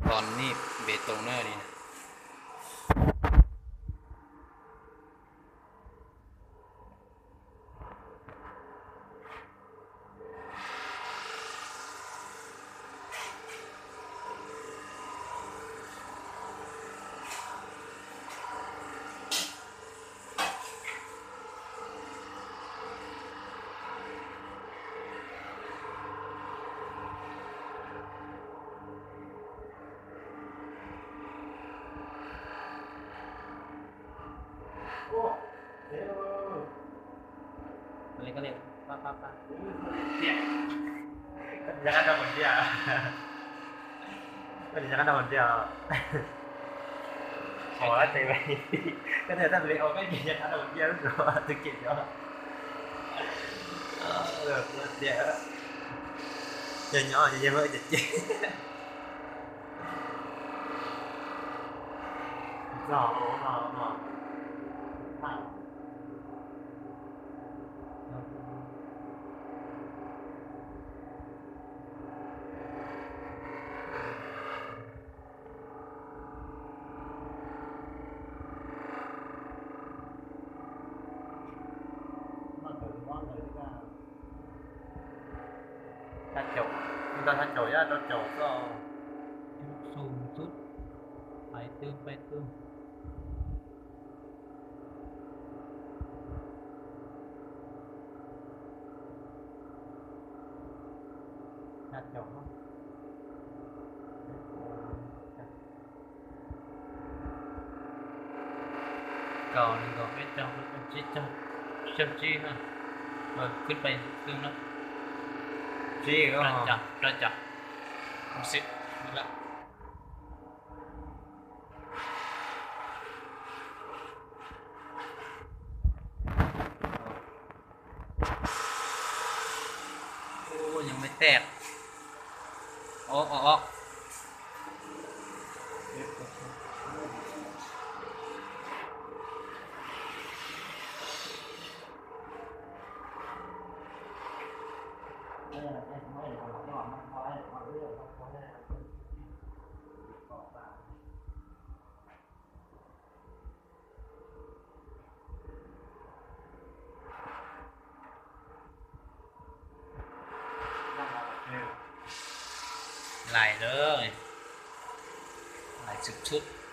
ຕອນໜີບເບຕົງເນີນີ້ນະ. ອັນນີ້ກໍເລີຍ ປະ ປະ ປະ ຢາກອັນດັບເບິນເດຍ ເພິ່ນຢາກອັນດັບເບິນເດຍ ຂໍລະເຕະໄວ້ ກໍໄດ້ທັງເລກອອກ ກໍຢາກອັນດັບເບິນເດຍ ຖືກເກັບເນາະ ເອີ ເດຍ ເດຍ ເດຍ ເດຍ. ຈະຈົບ ມັນຕ້ອງຈະຈົບ ຢ່າຕ້ອງຈົບກໍ ຍົກສູງສຸດ ໄປຕື່ມ ໄປຕື່ມ ຈະຈົບເນາະ. ເກົ້າ ໜຶ່ງ ສອງ ເອັດ ສອງ ສາມ ສີ່ ຫ້າ ເບິ່ງຂຶ້ນໄປຕື່ມເນາະ ສີ່ ກໍ ຕາຈັບ ຕາຈັບ ສິບ ນີ້ລະ. ໂອ້ ຍັງໄມ່ແຕກ ອອກ ອອກ ອອກ. ຫຼາຍເດີ ຫຼາຍສຸດໆ.